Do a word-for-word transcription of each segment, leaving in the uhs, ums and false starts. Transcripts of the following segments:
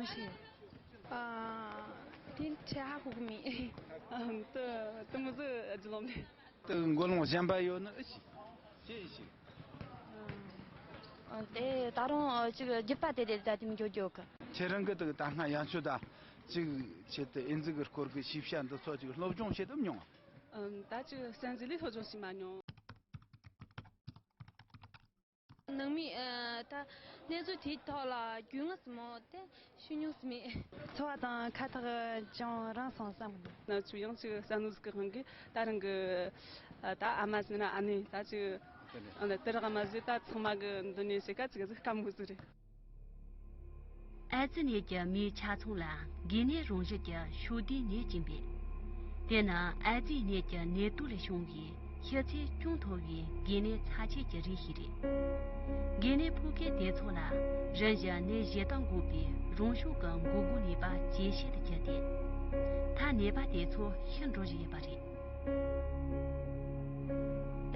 ཤེས། ཨ། དེ་ཆེ་ཧ་གོ་གི་མེད། ཨམ། ཏི་ཏི་མོ་ཟི་ཨ་ཇི་ལོམ་ལེ། ཏི་མགོ་ལོང་གཞན་པ་ཡོད་ནི་ཨི་ཤི། ཅི་ཨི་ཤི། ཨ། དེ་ད་རུང་ཅིག་རྒྱུད་པ་དེ་དེ་ད་དེ་མི་འགྱོ་འགྱོ་གི། ཁྱེད་རང་གི་ཏི་ད་སྔ་ཡང་ཆོད་ད་ཅིག་ཆེད་དུ་ཨེ་ཛི་གི་སྐོར་གི་ཤེས་བྱ་འདི་ཚོ་ཅིག་སློབ་སྦྱོང་བྱེད་དུ་མྱོང་། ཨམ། ད་ཅིག་གསན་གཟིགས་ལས་སློབ་སྦྱོང་བྱས་མ་མྱོང་། ནང་མི་ཨ་ད་གནས་ཚུལ་དེའི་ཐོག་ལ་རྒྱུས་མངའ་སི་མོ་དེ་ཤུ་ཉུང་སི་མེད། འཚོ་བ་དང་ཁ་ཐག་ཅུང་རིང་སོང་བསམ་གི་འདུག། ན་ཆུ་ཡང་ཅིག་ས་ནུ་ཟིག་གི་དབང་གིས་ད་རང་གི་ཨ་ད་ཨ་མ་ཟེར་ན་ཨ་ནེ་ད་ཅིག་ཨ་ནི་དེ་རག་མ་ཟེར་ད་ཚང་མ་གི་འདི་ནས་ཟེར་ག་ཅིག་ཟིག་སྐམ་གི་ཟིག་རེད། ཨེ་ཙི་ནད་ཀྱིས་མིའི་ཆ་ཚང་ལ་འགོས་ནད་རང་བཞིན་གྱི་ཤུགས་ལྡན་ནད་ཀྱིས་འབད། དེས་ན་ཨེ་ཙི་ནད་ཀྱི་ནད་དུག་ལས་བྱུང་བའི་ཤི་ཚད་ཅུང་མཐོ་བའི་འགོས་ནད་ཚབས་ཆེ་གི་རིགས་ཤིག་རེད། འགོས་ནད་ཕོག་མཁན་དེ་ཚོ་ལ་རིམ་བཞིན་ནད་གཞི་དང་འགོས་པའི་རང་བྱུང་གི་འགོག་སྒོ་ནུས་པ་ཇེ་ཆེ་དུ་གྱུར་ཏེ། མཐར་ནད་པ་དེ་ཚོ་ཤི་འགྲོ་བཞིན་ཡོད་པ་རེད།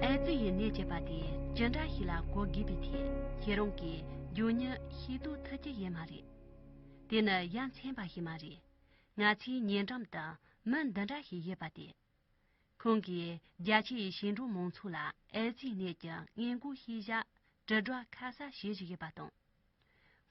ཨེ་ཙི་ཡི་ནད་བྱེད་པ་དེ་ཇི་འདྲ་ཞིག་ལ་གོ་དགོས་པའི་ཐད་ཁྱེད་རང་གིས་མགྱོགས་མྱུར་ཤེས་རྟོགས་ཐུབ་ཀྱི་ཡོད་མ་རེད། དེ་ནི་ཡ་མཚན་པ་ཞིག་མ་རེད། ང་ཚོའི་ཉེ་འགྲམ་དུ་མི་འདི་འདྲ་ཞིག་ཡོད་པ་དེ། ཁོང་གིས་རྒྱ་ཆེའི་ཞིང་འབྲོག་མང་ཚོགས་ལ་ཨེ་ཙི་ནད་ཀྱི་སྔོན་འགོག་ཤེས་བྱ་དྲིལ་བསྒྲགས་ཁ་གསབ་བྱེད་བཞིན་ཡོད་པ་དང་།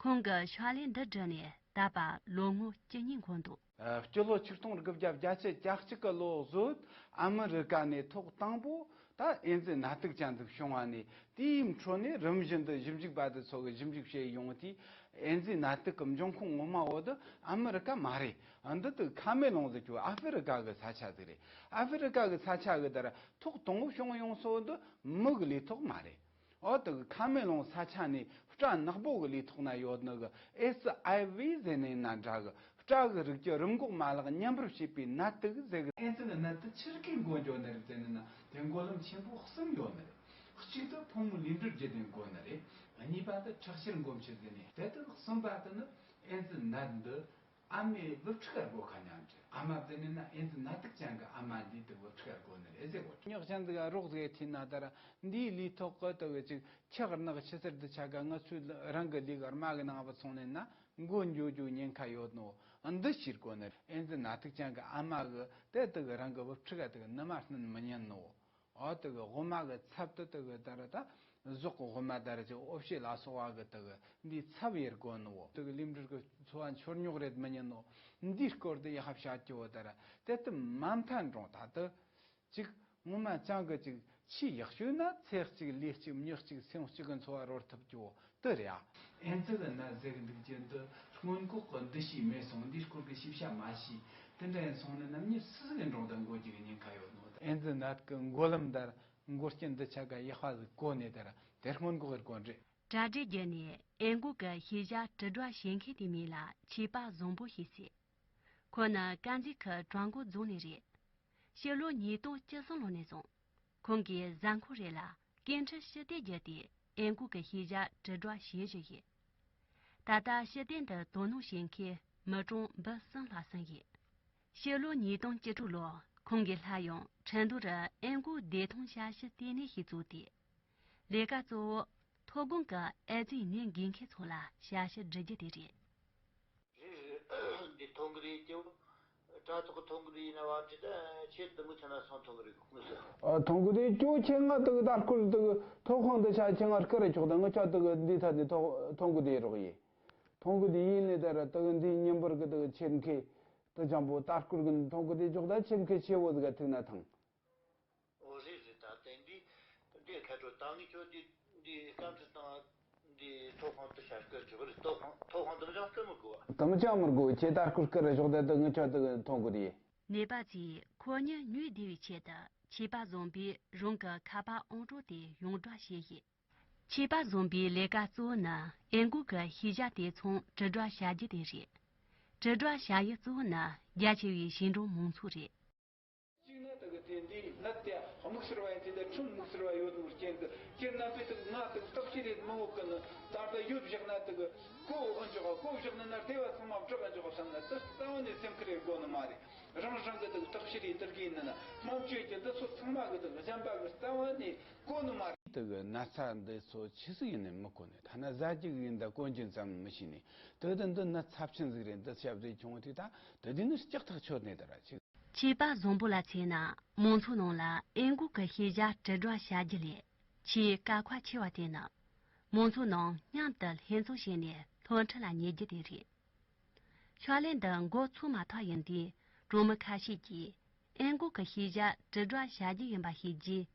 ཁོང་གི་ཕྱག་ལས་འདི་བསྒྲུབས་ནས་ད་བར་ལོ་ངོ་བཅུ་གཉིས་འཁོར་འདུག། ཨ། སྤྱི་ལོ་ཆིག་སྟོང་དགུ་བརྒྱ་བརྒྱད་ཅུ་གྱ་གཅིག་གི་ལོ་གཟོད་ཨ་མི་རི་ཀ་ནས་ཐོག་དང་པོ་ད་ཨེ་ཛི་ནད་དུག་ཅན་ཟིག་བྱུང་བ་ནས། དེའི་འཕྲོ་ནས་རིམ་བཞིན་དུ་ཞིབ་འཇུག་པ་དེ་ཚོ་གིས་ཞིབ་འཇུག་བྱས་ཡོང་དུས། ཨེ་ཛི་ནད་དུག་གི་འབྱུང་ཁུངས་ངོ་མ་བོ་དེ་ཨ་མི་རི་ཀ་མ་རེད། འདི་དེ་ཁ་མེ་ལོང་ཟེར་རྒྱུ་ཨ་ཧྥེ་རི་ཀ་གི་ས་ཆ་ཟིག་རེད། ཨ་ཧྥེ་རི་ཀ་གི་ས་ཆ་གི་དེར་ཐོག་དང་པོ་བྱུང་ཡོང་ས་བོ་དེ་མི་གི་ལུས་ཐོག་མ་རེད། འོ་དེ་གི་ཁ་མེ་ལོང་ས་ཆ་ནས་སྤྲ་ནག་པོ་གི་ལུས་ཐོག་ན་ཡོད་ནི་གི་ཨེཆ་ཨའི་ཝི་ཟེར་ནི་ཡིན་ན་འདྲ་གི། སྤྲ་གི་རིགས་ཀྱི་རིམས་འགོག་མ་ལག་ཉམས་པར་བྱེད་པའི་ནད་དུག་ཟེར་གི། ཨེ་ཙི་གི་ནད་དེ་ཆི་གིས་འགོ་འགྱོ་ནི་རེད་ཟེར་ནི་ན། དེ་འགོ་ལམ་ཆེན་པོ་གསུམ་ཡོད་ནི་རེད། གཅིག་དེ་ཕོ་མོ་ལུས་འབྲེལ་བརྒྱུད་དེ་འགོ་ནི་རེད། གཉིས་པ་དེ་ཁྲག་ཤེད་འགོ་མཆེད་ཟེར་ནི། དེ་དེ་གསུམ་པ་དེ་ནི་ཨེ་ཙི་ནད་འདི་ཨ་མའི་བུ་ཕྲུག་ག་འགོ་ཁ་ཉམས་ཀྱི། ཨ་མ་དེ་ནི་ན་ཨེ་ཙི་ནད་དུག་ཅན་གི་ཨ་མ་འདི་དེ་བུ་ཕྲུག་ག་འགོ་ནི་རེད་ཟེར་གོ། ཉག་ཅན་ཟིག་རོགས་ཟིག་ཐིན་ན་དེར་འདིའི་ལུས་ཐོག་གི་དེ་གི་ཅིག་ཁྱི་རྣག་ཆུ་སེར་འདི་ཆ་ག་ང་ཚོའི་རང་གི་ལུས་གི་རྨ་གི་ནང་བུད་སོང་ནས་ན་འགོ་འགྱོ་རྒྱུ་ཉེན་ཁ་ཡོད་ནོ། འདི་ཕྱིར་གོ་ནི་ཨེ་ཙི་ནད་དུག་ཅན་གི་ཨ་མ་གི་དེ་དེ་གི་རང་གི་བུ་ཕྲུག་ག་དེ་གི་ནུ་མ་སྣུན་མི་ཉན་ནོ། འོ་དེ་གི་དབུ་མ་གི་ཚབ་ཏུ་དེ་གི་དེར་ད་གཟུགས་གི་དབུ་མ་དེར་ཅིག་འོ་བྱེད་ལ་སོགས་པ་གི་དེ་གི་འདིའི་ཚབ་ཡེར་གོ་ནོ། དེ་གི་ལུས་འབྲེལ་གི་འཚོ་བ་འཆོལ་ཉོག་རེད་མི་ཉན་ནོ། འདིའི་སྐོར་དེ་ཡག་པ་བཤད་རྒྱུ་བོ་དེར་དེ་དེ་མ་མཐའ་འགྲོ་ད་དེ། གཅིག་ངོ་མ་ཅང་གི་གཅིག་ཆེས་ཡག་ཤོས་ན་ཚེ་གཅིག་ལུས་གཅིག་མྱི་གཅིག་སེམས་གཅིག་གི་འཚོ་བ་རོལ་ཐུབ་རྒྱུ་དེ་རེད་ཨ། ཨེ་ཙི་གི་ནད་ཟེར་གི་འདུག་རྒྱུ་འདི་སྔོན་འགོག་གི་འདུ་ཤེས་མེད་སོང་། འདིའི་སྐོར་གི་ཤེས་བྱ་མ་ཤེས། དེ་འདྲ་ཡིན་སོང་ནས་ནམ་ཉིན་སུ་ཟིག་གི་འགྲོ་དང་འགོ་རྒྱུ་གི་ཉེན་ཁ་ཡོད་ནོ། ཨེ་ཙི་ནད་གི་འགོ་ལམ་དེར་འགོ་རྐྱེན་འདི་ཆ་ག་ཡག་པ་ཟིག་གོ་ནས་དེར་དེར་སྔོན་འགོག་གི་དགོས་རེད། གྲ་སྒྲིག་བརྒྱུད་ནས་ཨེ་འགོག་གི་ཤེས་བྱ་དྲིལ་བསྒྲགས་བྱེད་མཁན་དེའི་མིང་ལ་ཆོས་པ་བཟང་པོ་ཞེས་ཟེར། ཁོ་ནི་དཀར་མཛེས་ཁུལ་གྲོང་འགོ་རྫོང་ནས་རེད། ཕྱི་ལོ་ཉིས་སྟོང་བཅུ་གསུམ་ལོ་ནས་བཟུང་། ཁོང་གིས་གཟའ་འཁོར་རེ་ལ་སྐད་འཕྲིན་ཞུ་སྟེགས་བརྒྱུད་དེ་ཨེ་འགོག་གི་ཤེས་བྱ་དྲིལ་བསྒྲགས་བྱེད་བཞིན་ཡོད། ད་ལྟ་ཞུ་སྟེགས་འདི་དོ་སྣང་བྱེད་མཁན་མི་གྲངས་འབུམ་གསུམ་ལྷག་ཟིན་ཡོད། ཕྱི་ལོ་ཉིས་སྟོང་བཅུ་དྲུག་ལོར་ཁོང་གིས་སླར་ཡང་ཁྲིན་ཏུའུ་རུ་ཨེ་འགོག་བདེ་ཐང་ཞབས་ཞུ་ལྟེ་གནས་ཤིག་བཙུགས་ཏེ། ལས་ཀ་གཙོ་བོ་མཐོ་སྒང་གི་ཨེ་ཙི་ནད་འགོས་མཁན་ཚོ་ལ་ཞབས་ཞུ་སྒྲུབ་རྒྱུ་དེ་རེད། རེད་རེད། འདི་མཐོང་གི་རེད་ཀྱི། དྲ་ཐོག་གི་མཐོང་གི་རེད། ཡིན་ན་བ་འདྲི་ད་ཁྱེད་འདི་མོ་ཚང་མ་སང་མཐོང་གི་རེད་དངོས་སུ། ཨ། མཐོང་གི་རེད་ཀྱོ། ཁྱེད་ང་དུ་ད་སྐོར་དུ་ཐོག་ཁང་དུ་ཆ་ཁྱེད་ང་སྐུ་རེ་ཆོག་ད་ངི་ཆ་དུ་འདི་ཐ་དི་ཐོག་མཐོང་གི་དེ་རོགས་ཡིན། མཐོང་གི་དེ་ཡིན་ལས་ད་ར་དུ་འདི་ཉིན་པར་གི་དུ་ཆེབ་མཁས་དུ་ཅང་པོ་ད་སྐོར་གི་མཐོང་གི་དེ་ཆོག་ད་ཆེབ་མཁས་ཆེ་བོ་ཟིག་ཐུག་ན་ཐང་། ཨོ་རེད་རེད། ད་དེ་འདི་འདི་ཁ་དྲོ་ད་ངི་ཆོ་འདི་འདི་སྐམ་ཚི་དང་འདི་ཐོག་ཁང་དུ་ཤར་སྐད་འཇོག་རེད། ཐོག་ཁང་ཐོག་ཁང་དུ་ཅང་སྐད་མི་དགོས་བ། དམ་ཅང་མི་དགོས། ཁྱེད་ད་སྐུ་སྐུ་རེ་ཞོག་དེ་དུ་ངི་ཆོ་དུ་མཐོང་དགོས་རེད། ནད་པ་ཚོས་ཁོ་གཉིས་ཉུལ་བདེ་བའི་ཆེད་དུ་ཆོས་པ་བཟང་པོས་རང་གི་ཁ་པར་ཨང་གྲངས་དེ་ཡོངས་བསྒྲགས་བྱས་ཡོད། ཆོས་པ་བཟང་པོའི་ལས་ཀ་གཙོ་བོ་ནི་ཨེ་འགོག་གི་ཤེས་བྱ་དེ་ཚང་དྲིལ་བསྒྲགས་བྱ་རྒྱུ་དེ་རེད། དྲིལ་བསྒྲགས་བྱ་ཡུལ་གཙོ་བོ་ནི་རྒྱ་ཆེ་བའི་ཞིང་འབྲོག་མང་ཚོགས་རེད། གཅིག་ན་དེ་གི་དེ་འདིའི་ནད་དེ་དམིགས་བསལ་བ་ཡིན་དུས་དེ་ཁྲིམས་དམིགས་བསལ་བ་ཡོད་ནོ་རྐྱེན་གྱིས་ཁྱེད་རྣམ་པས་དེ་གི་ང་དེ་གི་བརྟག་ཞིབ་རེད་མི་འོག་གི་ནི་ད་ལྟ་ཡོད་བཞག་ན་དེ་གི་གོ་འོ་འཇོག་གོ་བཞག་ནི་ན་སྡེ་བ་ཚང་མ་བསྒྲགས་འཇོག་བསམ་ན་དེ་རྩ་བ་ནས་སེམས་ཁུར་ཡེད་དགོས་ནི་མ་རེད། རང་རང་གི་དེ་གི་བརྟག་ཞིབ་རེད་དེར་གི་ཡིན་ནི་ན་དམངས་ཁྲོད་ཀྱི་འདི་ཚོ་ཚང་མ་གི་དེ་གི་གཞན་པ་གི་རྩ་བ་ནས་གོ་ནི་མ་རེད། དེ་གི་ན་ཚ་འདི་ཚོ་ཆི་ཟིག་ཡིན་ནི་མི་གོ་ནི། ཐ་ན་ཟ་རྒྱུ་ཡིན་ད་གོན་རྒྱུ་ཙམ་མི་ཤེས་ནི། དེ་དུ་འདི་ནི་ཚབས་ཆེན་ཟིག་རེད། འདི་ཞབས་ཟིག་ཁྱོང་དེ་ད་དེ་དུས་ནི་ལྕགས་ཐག་ཆོད་ནས་ད་ར་ཅིག་ཆོས་པ་བཟང་པོ་ལ་མཚོན་ན། མང་ཚོགས་ནང་ལ་ཨེ་འགོག་གི་ཤེས་བྱ་དྲིལ་བསྒྲགས་བྱ་རྒྱུ་ལས་ཆེས་དཀའ་ཁག་ཆེ་བ་དེ་ནི། མང་ཚོགས་ནང་མཉམ་དུ་ལྷན་འཛོམས་བྱས་ནས་སློབ་ཁྲིད་ལ་ཉན་རྒྱུ་དེ་རེད། ཕྱག་ལས་འདི་འགོ་ཚུགས་མ་ཐག་ཡིན་དུས། གྲོང་མི་ཁ་ཤས་ཀྱིས་ཨེ་འགོག་གི་ཤེས་བྱ་དྲིལ་བསྒྲགས་བྱ་རྒྱུ་ཡིན་པ་ཤེས་རྗེས།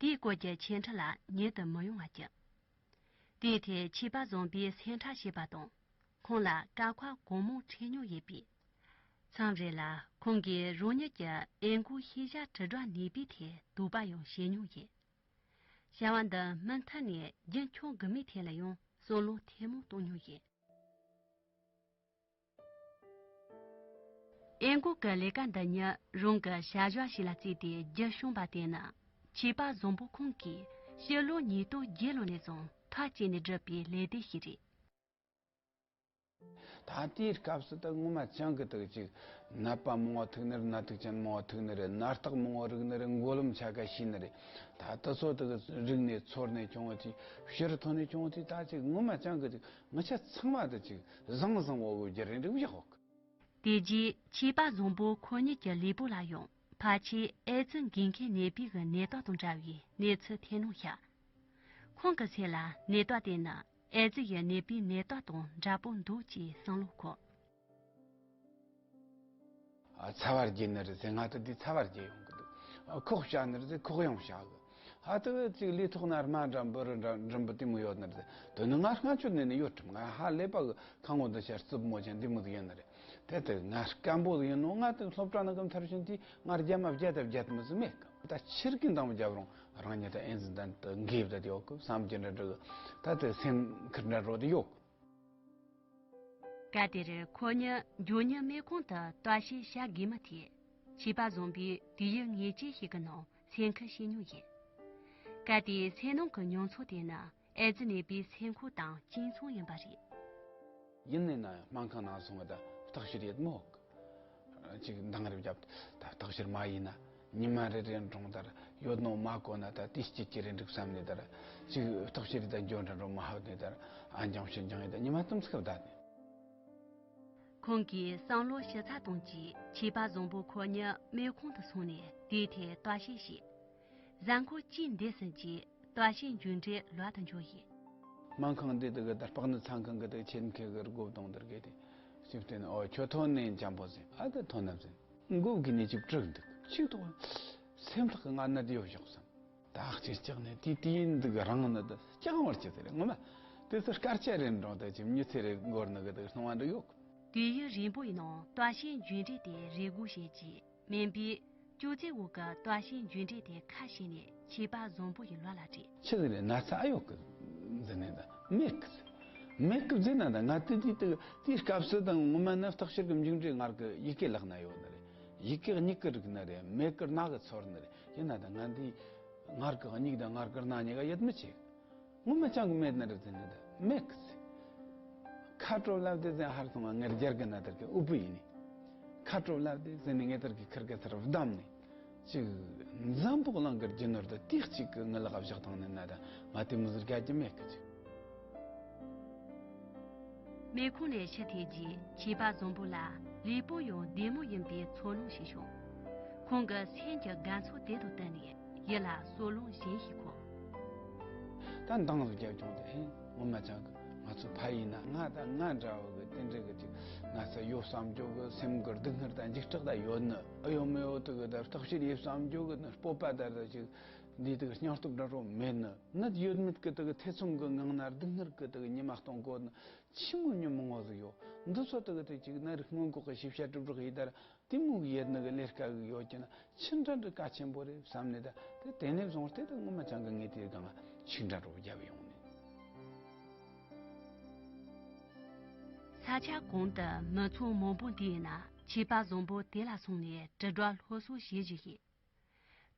དེའི་སྐོར་གྱི་འཆད་ཁྲིད་ལ་ཉན་དུ་མི་ཡོང་བ་བགྱིས། དེའི་ཐད་ཆོས་པ་བཟང་པོས་སེམས་ཁྲལ་བྱས་པ་དང་། ཁོང་ལ་དཀའ་ཁག་གང་མང་འཕྲད་མྱོང་ཡོད་པས། མཚམས་རེ་ལ་ཁོང་གིས་རང་ཉིད་ཀྱི་ཨེ་འགོག་ཤེས་བྱ་དྲིལ་བསྒྲགས་ནུས་པའི་ཐད་དོགས་པ་ཡང་བྱེད་མྱོང་ཡོད། བྱ་བ་འདི་མུ་མཐུད་ནས་རྒྱུན་འཁྱོངས་དགོས་མིན་ཐད་ལ་ཡང་བསམ་བློ་ཐེངས་མང་གཏོང་མྱོང་ཡོད། ཨེ་འགོག་གི་ལས་ཀ་འདི་ཉིད་རང་གི་བྱ་གཞག་ཞིག་ལ་བརྩིས་ཏེ་རྒྱུན་སྐྱོང་པ་དེ་ནི། ཆོས་པ་བཟང་པོ་ཁོང་གིས་ཕྱི་ལོ་ཉིས་སྟོང་བརྒྱད་ལོ་ནས་བཟུང་མཐའ་གཅིག་ནས་བསྒྲུབས་པའི་ལས་སྡེ་ཞིག་རེད། ད་ལྟའི་སྐབས་སུ་ད་ངོ་མ་ཅང་གི་དག་ཅིག་ནད་པ་མང་བ་ཐུག་ནི་རེད། ནད་དུག་ཅན་མང་བ་ཐུག་ནི་རེད། ནད་རྟགས་མང་བ་རིག་ནི་རེད། མགོ་ལོམ་ཆ་ག་ཤེས་ནི་རེད། ད་ལྟ་ཚོ་དག་རིག་ནས་ཚོར་ནས་བྱུང་བ་ཅིག་ཕྱིར་ཐོན་ནས་བྱུང་བ་ཅིག་ད་ཅིག་ངོ་མ་ཅང་གི་ཅིག་ངི་ཆ་ཚང་མ་དག་ཅིག་བཟང་བཟང་བོ་བོ་རྒྱུ་རེད་འགྲིག་བཞག་ཧོག་དེ་རྗེས་ཆོས་པ་བཟང་པོ་ཁོ་ཉིད་ཀྱི་ལུས་པོ་ལ་ཡང་ཕལ་ཆེར་ཨེ་ཙི་འགོས་མཁན་ནད་པའི་གི་ནད་རྟགས་དང་འདྲ་བའི་གནས་ཚུལ་ཐོན་ནོ་ཤག་ཁོང་གི་སེམས་ལ་ནད་རྟགས་དེ་ནི་ཨེ་ཙི་ཡི་ནད་པའི་ནད་རྟགས་དང་འདྲ་པོ་འདུག་ཅེས་བསམ་བློ་འཁོར། ཚ་བ་རྒྱས་ནི་རེད་ཟེར། ང་ད་དེ་ཚ་བ་རྒྱས་ཡོང་གི་འདུག་ཁོག་བཤལ་ནི་རེད་ཟེར། ཁོག་ཡང་བཤལ་གི་ཧ་ཏི་ཅིག་ལུས་ཐོག་ན་རྨ་འདྲ་འབུ་རུ་འདྲ་འགྲིམ་པོ་དེ་མོ་ཡོད་ནི་རེད་ཟེར། དོན་ནི་ང་སྔ་ཆོད་ནས་ནི་ཡོད་ཁྲིམ། ང་ཧ་ལས་པ་གི་ཁ་ངོ་འདི་ཤར་རྩུབ་མོ་ཅན་འདི་མོ་ཟིག་ཡིན་ནི་རེད། དེ་དེ་ང་སྐམ་པོ་ཡིན་ནོ། ང་དེ་སློབ་གྲྭ་ནང་གི་མཐར་ཕྱིན་དུས་ང་རྒྱ་མ་བརྒྱ་དང་བརྒྱད་མི་ཟིག་མེད་གི་ད་ཕྱིར་གི་འདང་བརྒྱབ་རུང་རང་ཉིད་ད་ཨེ་ཙི་འདི་འགོས་བསྡད་ཡོད་གི་བསམ་གྱི་འདྲ་འདྲ་གི་ད་དེ་སེམས་ཁུར་འདྲ་འགྲོ་དེ་ཡོད་གི་སྐབས་དེར་ཁོ་ཉིད་མགྱོགས་མྱུར་སྨན་ཁང་དུ་བརྟག་དཔྱད་བྱ་དགོས་མི་དེ། ཆོས་པ་བཟང་པོས་དུས་ཡུན་ངེས་ཅན་ཞིག་གི་ནང་སེམས་ཁུར་བྱེད་མྱོང་ཡིན། སྐབས་དེའི་སེམས་ནང་གི་མྱོང་ཚོར་དེ་ནི་ཨེ་ཙི་ནད་པའི་སེམས་ཁུར་དང་གཅིག་མཚུངས་ཡིན་པ་རེད། ཡིན་ནའི་ན་སྨན་ཁང་ནང་སོང་བ་ད་བརྟག་ཞིབ་ཡེད་མོ། ཅིག་འདང་རེ་བརྒྱབ། ད་བརྟག་ཞིབ་མ་ཡིན་ན་ཉི་མ་རེ་རེ་འགྲོང་དར་ཡོད་ནོ་མ་གོ་ན་ད་དེ་སྐྱིད་ཀྱི་རེ་འགྲིག་བསམ་ནས་དར། ཅིག་བརྟག་ཞིབ་ད་འཇོན་འདྲ་འགྲོ་མ་ཧབ་ནས་དར། ཨ་འཇང་ཕྱིར་འཇང་ཡིན་ད་ཉི་མ་དུམ་ཚིག་བསྡད་ནས། ཁོང་གིས་བསམ་བློ་ཞིབ་ཚགས་གཏོང་རྗེས་ཆོས་པ་བཟང་པོ་ཁོ་ཉིད་སྨན་ཁང་དུ་སོང་ནས་དེའི་ཐད་བརྟག་དཔྱད་བྱས། གཟའ་འཁོར་གཅིག་འདས་ཟིན་རྗེས་བརྟག་དཔྱད་འཇུག་འབྲས་ལག་ཏུ་འབྱོར་ཡོད། སྨན་ཁང་འདི་དག་གི་ད་སྤག་ནི་ཚང་ཁང་གི་དག་ཆེད་མཁས་གི་སྒོ་བརྡུང་དར་གི་དེ་ཞིབ་བསྟན། ཨོ་ཁྱོད་ཐོན་ནས་འཇམ་པོ་ཟིན། ཨ་ད་ཐོན་ནམ་ཟིན། མགོ་གི་ནས་ཅིག་དྲུག་འདུག་ཅིག་ཐོག་སེམས་ཐག་གི་ང་ནད་ཡོད་བཞག་བསམ། ད་ཅིག་ལྕགས་ནས་དེ་དེ་ཡིན་འདུག་རང་ནི་ད་ལྕགས་བར་གྱི་ཟེར་ངོ་མ། དེ་ཚོ་སྐར་ཆ་རེ་འགྲོ་ད་ཅིག་མྱི་ཚེ་རེ་འགོར་ནི་གི་དག་སྣང་བ་འདྲ་ཡོད། དུས་ཡུན་རིང་པོའི་ནང་བརྟག་དཔྱད་འཇུག་འབྲས་དེ་རེ་སྒུག་བྱས་རྗེས། སྨན་པས་ཅོག་ཙེ་འོག་གི་བརྟག་དཔྱད་འཇུག་འབྲས་དེ་ཁ་ཕྱེ་ནས་ཆོས་པ་བཟང་པོ་ཡི་ལག་ལ་སྤྲད། ཆི་ཟིག་རེད། ན་ཚ་ཨེ་ཡོད་གི་ཟེར་ནས་ད་མེད་གི་ཟེར། མེད་གི་ཟེར་ན་ད་ང་དེ་དེ་དེ་དེའི་སྐབས་སུ་དང་ངོ་མ་ནི་བརྟག་ཞིབ་གི་མཇུག་འབྲས་ངར་གི་ཡི་གེ་ལག་ན་ཡོད་ནི་རེད། ཡི་གེ་མྱིག་གི་རིག་ནི་རེད། མེད་གི་རྣ་གི་ཚོར་ནི་རེད། ཡིན་ན་ད་ང་འདི་ངར་གི་མྱིག་དང་ངར་གི་རྣ་གཉིས་ཀ་ཡིད་མི་ཆེས། ངོ་མ་ཅང་གི་མེད་ན་རེད་ཟེར་ནས་ད་མེད་གི་ཟེར། ཁ་དྲོ་ལབ་དེ་ཟེར་ཧར་སོང་བ་ངེར་རྒྱར་གི་ན་དར་གི་ཨུ་པུ་ཡིན་ནི། ཁ་དྲོ་ལབ་དེ་ཟེར་ནས་ངེ་དར་གི་ཁིར་གི་ཚར་བསྡམས་ནས། ཅིག་འཛམ་བུ་གླིང་གི་རྒྱུ་ནོར་དུ་ཏིག་ཅིག་གི་ངི་ལག་བཞག་བཏང་ནས་ན་ད་ང་དེ་མི་ཟེར་རྒྱ་རྒྱུ་མེད་གི་ཅིག་མེ་ཁོང་ནས་ཕྱི་ཐེ་རྗེས་ཆོས་པ་བཟང་པོ་ལ་ལུས་པོ་ཡང་བདེ་མོ་ཡིན་པའི་ཚོར་སྣང་ཞིག་བྱུང་། ཁོང་གི་སེམས་ཀྱི་དགའ་ཚོར་དེ་དང་བསྟུན་ནས་ཡིད་ལ་སྲོག་རླུང་གཞན་ཞིག་འཁོར། ད་འདང་ཟིག་རྒྱབ་བྱུང་སྟེ་ཧེ་ངོ་མ་ཅང་གི་ང་ཚོ་ཕ་ཡིན་ན་ང་དང་ང་འདྲ་བོ་གི་དེ་འདྲ་གི་ཅིག་ན་ཚ་ཡོད་བསམ་རྒྱུ་གི་སེམས་གི་སྡུག་བསྔལ་དང་འཇིགས་སྐྲག་ད་ཡོད་ནི་ཨེ་ཡོད་མེད་ཡོད་དུ་གི་ད་བརྟག་དཔྱད་ཡེད་བསམ་རྒྱུ་གི་ནི་སྤོབས་པ་དར་ད་ཅིག་འདི་དུ་གི་སྙིང་སྟོབས་འདྲ་བོ་མེད་ནི་ནད་ཡོད་མེད་གི་དུ་གི་ཐེ་ཚོམ་གི་ངང་ན་སྡུག་བསྔལ་གི་དུ་གི་ཉི་མ་གཏོང་གོ་ནི། ཆི་མོ་ཉོན་མོངས་པ་ཟིག་ཡོད། འདི་ཚོ་དག་གི་དེ་གཅིག་ནད་རིགས་སྔོན་འགོག་གི་ཤེས་བྱ་གྲུབ་རོགས་ཡིན་ད་ར་དེ་མོ་གི་ཡོད་ནི་གི་ལས་ཀ་གི་ཡོད་ཀྱི་ན་ཆི་འདྲ་འདྲ་གལ་ཆེན་པོ་རེད་བསམ་ནས་ད་དེ་དེ་ནས་བཟུང་སྟེ་ད་ངོ་མ་ཅང་གི་ངས་དེའི་སྒང་ཆིག་འདྲ་རོགས་བརྒྱབ་ཡོང་ནས། ས་ཆ་གང་དུ་མི་ཚང་མང་པོ་འདུས་ཡིན་ན་ཆོས་པ་བཟང་པོ་དེ་ལ་སོང་ནས་དྲིལ་བསྒྲགས་སློབ་གསོ་བྱེད་བཞིན་ཡིན།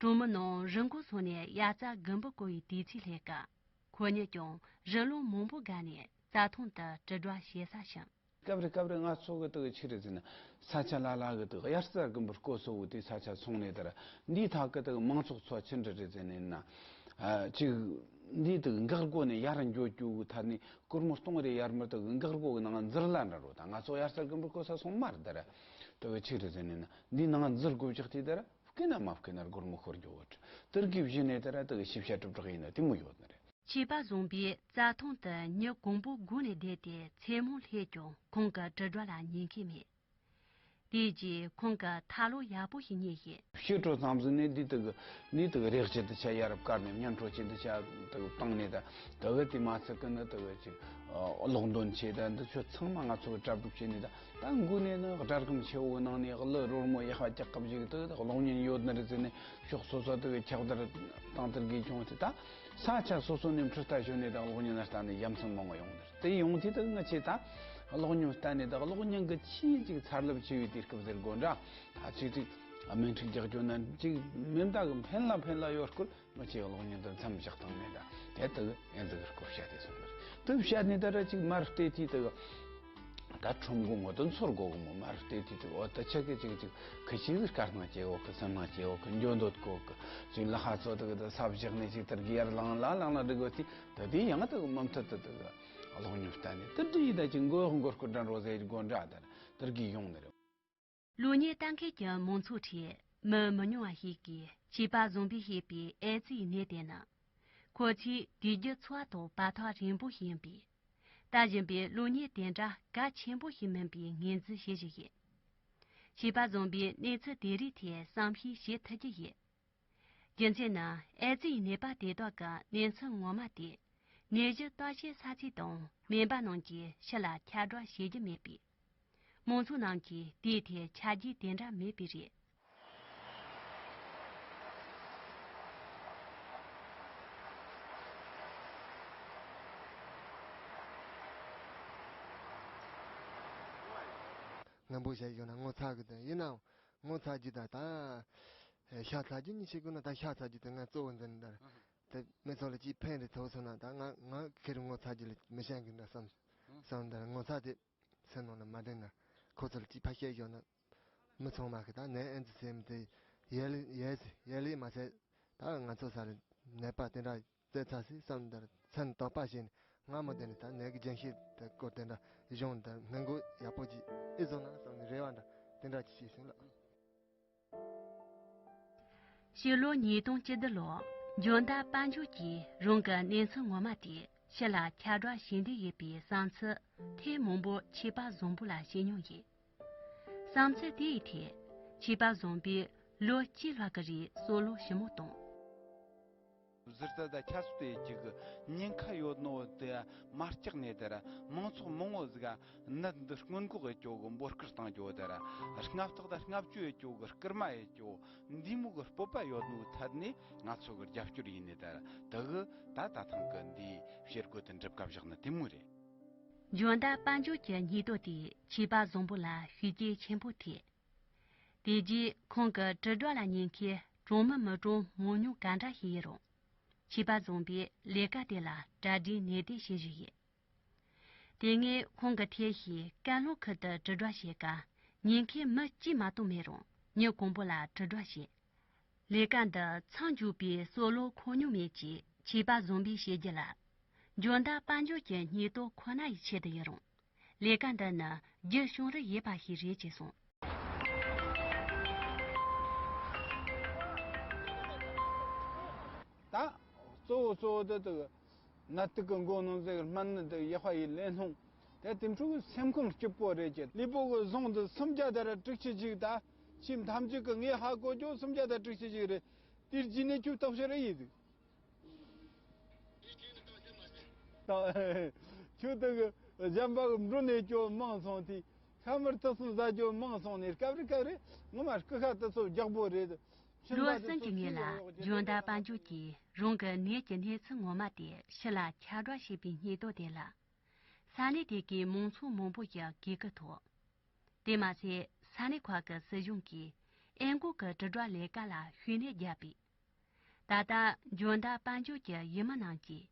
གྲོང་མི་རྣམས་རི་མགོ་སོང་ནས་དབྱར་རྩྭ་དགུན་འབུ་བརྐོ་བའི་དུས་ཚོད་སླེབས་སྐབས། ཁོ་གཉིས་ཀྱང་རི་ལུང་མང་པོ་བརྒལ་ནས་རྩྭ་ཐང་དུ་དྲིལ་བསྒྲགས་བྱེད་ས་ཕྱིན། སྐབས་རེ་སྐབས་རེ་ང་ཚོ་གི་དག་ཆི་རེད་ཟེར་ན་ས་ཆ་ལ་ལ་གི་དག་དབྱར་རྩྭ་དགུན་འབུ་བརྐོ་སོ་བོ་དེ་ས་ཆ་ཚོང་ནས་དར་འདིའི་ཐག་གི་དག་མང་ཚོགས་ཚོ་ཆི་འདྲ་རེད་ཟེར་ནས་ན། ཨ་ཅིག་ འདི་དག་འགག་སྒོ་ནས་ཡར་འགྱོ་རྒྱུ་གི་ཐད་ནས་སྒོར་མོ་སྟོང་རེ་ཡར་མར་དག་འགག་སྒོ་གི་ནང་འཛུལ་ལ་འདྲ་རོ། ད་ང་ཚོ་དབྱར་རྩྭ་དགུན་འབུ་རྐོ་ས་སོང་མ་རེད་ད་ར། དག་ཆི་རེད་ཟེར་ནས་ན་འདི་ནང་འཛུལ་དགོས་ཅག་དེ་ད་ར་བསྐུལ་ན་མ་བསྐུལ་ན་སྒོར་མོ་ཤོར་རྒྱུ་བོ་དེར་གི་བཞི་ནས་ད་ར་དག་ཤེས་བྱ་གྲུབ་དྲག་ཡིན་ན་དེ་མོ་ཡོད་ནི་རེད། ཆོས་པ་བཟང་པོས་རྩྭ་ཐང་དུ་ཉིན་དགོང་པོ་སྒུག་ནས་བསྡད་དེ་མཚན་མོ་སླེབས་ཀྱང་ཁོང་གི་དྲིལ་སྒྲོག་ལ་ཉན་མཁན་མེད། དེའི་རྗེས་ཁོང་གིས་ཐ་ལོ་ཡག་པོ་ཞིག་རྙེད་ཤིང་། ཕྱི་དྲོ་ཙམ་ཟིག་ནས་འདི་དག་ནི་དག་རེག་བྱེད་དུ་ཆ་ཡ་རབས་བཀར་ནས་བརྙན་འཕྲོད་བྱེད་དུ་ཆ་དག་བཏང་ནས་ད་དག་དེ་མ་ཚད་ཀི་ནི་དག་ཅིག་ཨ་གློག་འདོན་བྱེད་ད་འདི་ཆོ་ཚང་མ་ང་ཚོ་གྲ་སྒྲིག་བྱས་ནས་ད་ད་འགོ་ནས་ནི་སྒྲ་སྒམ་ཆེ་བོ་ནང་ནས་གླུ་རོལ་མོ་ཡག་པ་རྒྱག་སྐབས་ཅིག་དག་ད་གློག་བརྙན་ཡོད་ནི་རེད་ཟེར་ནས་ཕྱོགས་སོ་སོ་དག་ཁྱབ་བརྡལ་བཏང་དེར་གི་བྱུང་སྟེ་ད། ས་ཆ་སོ་སོ་ནས་འཕྲུལ་རྟ་ཞོན་ནས་དང་གློག་བརྙན་ལྟ་ནས་ཡ་མཚན་མང་བ་ཡོང་ནི་རེད། དེ་ཡོང་དུས་དག་ང་ཆེ་ད་གློག་བརྙན་ལྟ་ནས་དང་གློག་བརྙན་གྱི་ཆེས་ཅིག་འཚར་ལོངས་ཆེ་བའི་དུས་སྐབས་ཟེར་དགོས་འདྲ། ད་ཆེ་ཅིག་སྨིན་ཁྲིག་རྒྱག་རྒྱུ་ན་ཅིག་མེ་མདའ་གི་འཕེན་ལ་འཕེན་ལ་ཡོད་སྐོར་ང་ཆེ་གློག་བརྙན་དུ་མཚམས་བཞག་བཏང་མེད་ད། དེ་དག་ཨེ་འཛི་གི་སྐོར་བཤད་དེ་སོང་ནི་རེད། དེ་བཤད་ནས་ད་ར་ཅིག་མར་བལྟས་དུས་དག་ད་ཁྲོམ་གོང་འོ་དོ་ཚོར་གོ་གི་མོ་མར་བལྟས་དུས་དུ་འོ་ད་ཆ་གི་ཅིག་ཅིག་ཁི་ཆི་གི་དཀར་ནག་སྐྱེ་འོ་གི་སེམས་ནག་སྐྱེ་འོ་གི་འཇོན་འདོད་གོ་གི་ཅིག་ལ་ཧ་ཚོ་དུ་གི་ད་ས་བཞག་ནས་ཅིག་དར་གི་ཡར་ལང་ལ་ལང་ལ་འགྲིག་གོ་དུས་ད་དེ་ཡང་དུ་མུ་མཐུད་དུ་དུ་གི་གློག་བརྙན་བལྟས་ནས་དུ་འདྲི་ཡི་ད་ཅིག་མགོ་མགོ་སྐོར་འགྲན་རོ་ཟེར་དགོན་འདྲ་དར་དར་གི་ཡོང་ནི་རེད། གློག་བརྙན་ལྟ་མཁན་གྱི་མང་ཚོགས་ཁྲོད་མི་མི་ཉུང་བ་ཞིག་གིས་ཆོས་པ་བཟང་པོས་བཤད་པའི་ཨེ་ཙི་ཡི་ནད་དེ་ནི། ཁོ་ཚོའི་དུས་རྒྱུན་འཚོ་བ་ཐོག་བར་ཐག་རིང་པོ་ཞིག་ཡིན་པས། ལྟ་བཞིན་པའི་གློག་བརྙན་དེ་འདྲ་གལ་ཆེན་པོ་ཞིག་མིན་པའི་ངོས་འཛིན་བྱེད་བཞིན་ཡོད། ཆོས་པ་བཟང་པོས་གནས་ཚུལ་དེ་རིགས་ཐད་བསམ་ཤེས་བྱེད་ཐུབ་ཀྱི་ཡོད། རྒྱུ་མཚན་ནི་ཨེ་ཙི་ཡི་ནད་པ་དེ་དག་གི་གནས་ཚུལ་ངོ་མ་དེ་ནད་གཞི་ལྟ་བཤལ་ས་ཚིགས་དང་སྨན་པ་རྣམས་ཀྱིས་ཕྱི་ལ་ཁྱབ་བསྒྲགས་བྱེད་རྒྱུ་མེད་པས། མང་ཚོགས་རྣམས་ཀྱིས་དེའི་ཐད་ཆ་རྒྱུས་དེ་འདྲ་མེད་པས་རེད། སྔོན་པོ་བཤད་ཡོད་ན་ངོ་ཚ་གི་དོན་ཡིན་ནའང་ངོ་ཚ་རྒྱུ་དང་ད་ཤ་ཚ་རྒྱུ་གཉིས་ཤིག་དགོས་ན་ད་ཤ་ཚ་རྒྱུ་དེ་ང་གཙོ་བོ་འཛིན་ནི་ད་རེད། དེ་མི་ཚོ་ལ་ཅིག་ཕན་རེ་ཐོགས་སོང་ན་ད་ང་ང་ཁེར་ངོ་ཚ་རྒྱུ་ལ་མི་ཤེས་གི་འདྲ་བསམ་བསམ་ད་ངོ་ཚ་དེ། སེམས་ནང་ལ་མ་དྲན་ན་ཁོ་ཚོར་ཅིག་ཕར་བཤད་ཞོག་ན་མི་ཚང་མ་གི་ད་ནད་ཨེ་ཙི་ཟེར་མི་དེ་ཡལ་ཡལ་ཡལ་ལེ་མ་ཟད་ད་ང་ཚོ་ས་རུ་ནད་པ་དེ་འདྲ་བཙལ་ཚར་སྲིད་བསམ་འདིར་མཚན་དོགས་པ་བྱས་ནས་སྔ་མོ་དེ་ནས་ད་ནད་ཀྱི་རྒྱུན་ཤེས་དེ་སྐོར་དེ་འདྲ་གཞུང་དེ་སྔོན་འགོག་ཡག་པོ་ཅིག་ཨེ་བཟོ་ན་བསམ་ནས་རེ་བ་འདྲ་དེ་འདྲ་ཅིག་བྱས་སོང་ལགས། ཕྱི་ལོ་ཉིས་སྟོང་བཅུ་བདུན་ལོར་འཇོ་མདའ་དཔལ་འབྱོར་གྱིས་རང་གི་གནས་ཚུལ་ངོ་མ་དེ་ཕྱི་ལ་ཁྱབ་བསྒྲགས་བྱེད་འདོད་ཡོད་པའི་བསམ་ཚུལ་ཐེངས་མང་པོ་ཆོས་པ་བཟང་པོ་ལ་བཤད་མྱོང་ཡོད། བསམ་ཚུལ་དེའི་ཐད་ཆོས་པ་བཟང་པོས་ལོ་གཅིག་ལྷག་གི་རིང་སྲོག་བློ་ཞིབ་མོ་བཏང་། ཟུར་རྩ་དང་ཁྱད་གསོད་དེ་ཅིག་གི་ཉེན་ཁ་ཡོད་ནོ་དེ་མ་སྐྲག་ནས་དེར་མང་ཚོགས་མང་བོ་ཟིག་ནད་འདི་སྔོན་འགོག་ཡེད་རྒྱུ་གི་འབོད་སྐུལ་བཏང་རྒྱུ་དེར་སྔ་བརྟག་དང་སྔ་བཅོས་ཡེད་རྒྱུ་གི་སྐུལ་མ་ཡེད་རྒྱུ་འདི་མོ་གི་སྤོབས་པ་ཡོད་ནོ་ཐད་ནས་ང་ཚོ་གི་རྒྱབ་སྐྱོར་ཡིན་ནི་དེར་དེ་གི་ད་ད་ཐེངས་གི་འདིའི་བྱེད་སྒོ་དེ་འགྲུབ་སྐབས་བཞག་ནི་དེ་མོ་རེད། འཇོ་མདའ་དཔལ་འབྱོར་གྱི་སྙིང་སྟོབས་དེས་ཆོས་པ་བཟང་པོ་ལ་ཤུགས་རྐྱེན་ཆེན་པོ་ཐེབས། དེ་རྗེས་ཁོང་གི་དྲིལ་སྒྲོག་ལ་ཉན་མཁན་གྲངས་མང་མི་གྲངས་མང་ཉུང་ག་འདྲ་ཞིག་ཡིན་རུང་། ཆོས་པ་བཟང་པོས་ལས་ཀ་དེ་ལ་གྲ་སྒྲིག་ནན་ཏན་བྱེད་བཞིན་ཡོད། དེ་སྔའི་ཁོང་གི་ཐད་ཞིག་ཀན་ལྷོ་ཁུལ་དུ་དྲིལ་སྒྲོག་བྱེད་སྐབས་ཉན་མཁན་མི་གཅིག་མ་གཏོགས་མེད་རུང་ཉིན་དགོང་པོ་ལ་དྲིལ་སྒྲོག་བྱས། ལས་ཀ་འདི་མཚམས་འཇོག་པའི་སྲོག་བློ་འཁོར་མྱོང་མེད་ཅེས་ཆོས་པ་བཟང་པོས་བཤད་རྒྱུ་ལ། འཇོ་མདའ་དཔལ་འབྱོར་གྱི་སྙིང་སྟོབས་ཁོ་ན་ཡི་ཆེད་དུ་ཡིན་རུང་། ལས་ཀ་འདི་ནི་རྒྱུ་བྱུང་རབས་ཡོད་པ་ཞིག་རེད་ཅེས་གསུངས། ད་གཙོ་བོ་གཙོ་བོ་འདི་དག་ནད་དུག་གི་མགོ་ནང་ཟེར་སྨན་ནི་འདི་ཡག་པ་ཡིན་ལེན་སྣོང་དེ་དེ་འཕྲོ་གི་སེམས་ཁམས་སྐྱིད་པོ་རེད་ཀྱི་ལུས་པོ་གི་གཟུངས་འདི་སུམ་བརྒྱ་དེ་ར་དྲུག་ཅུ་ཅིག་ད་ཁྱིམ་ཐམས་ཅད་ཀྱི་ངས་ཧ་གོ་རྒྱུ་སུམ་བརྒྱ་དང་དྲུག་ཅུ་ཅིག་རེད། དེར་རྗེས་ནས་ཁྱོད་བརྟག་ཞིབ་རེ་ཡིན་ཟིག་ཁྱོད་དེ་གི་གཞན་པ་གི་འགྲོ་ནས་ཁྱོད་མང་སོང་དེ་ཤ་མར་ཐུག་སོང་ཟ་རྒྱུ་མང་སོང་ནས་སྐབས་རེ་སྐབས་རེ་ངོ་མ་སྐུ་ཤ་དེ་ཚོ་རྒྱག་པོ་རེད། ལོ་གསུམ་གྱི་སྔོན་ལ་འཇོ་མདའ་དཔལ་འབྱོར་གྱིས་རང་གི་ནད་ཀྱི་གནས་ཚུལ་ངོ་མ་དེ་ཕྱི་ལ་ཁྱབ་བསྒྲགས་བྱས་པའི་སྙིང་སྟོབས་དེ་ལ། ས་གནས་དེ་གའི་མང་ཚོགས་མང་པོ་ཞིག་གིས་གུས་ཐོབ། དེ་མ་ཟད་ས་གནས་ཁག་གི་སྲིད་གཞུང་གིས་ཨེ་འགོག་གི་དྲིལ་སྒྲོག་ལས་ཀ་ལ་ཤུགས་སྣོན་བརྒྱབ་པས། ད་ལྟ་འཇོ་མདའ་དཔལ་འབྱོར་གྱི་ཡུལ་མི་རྣམས་ཀྱིས་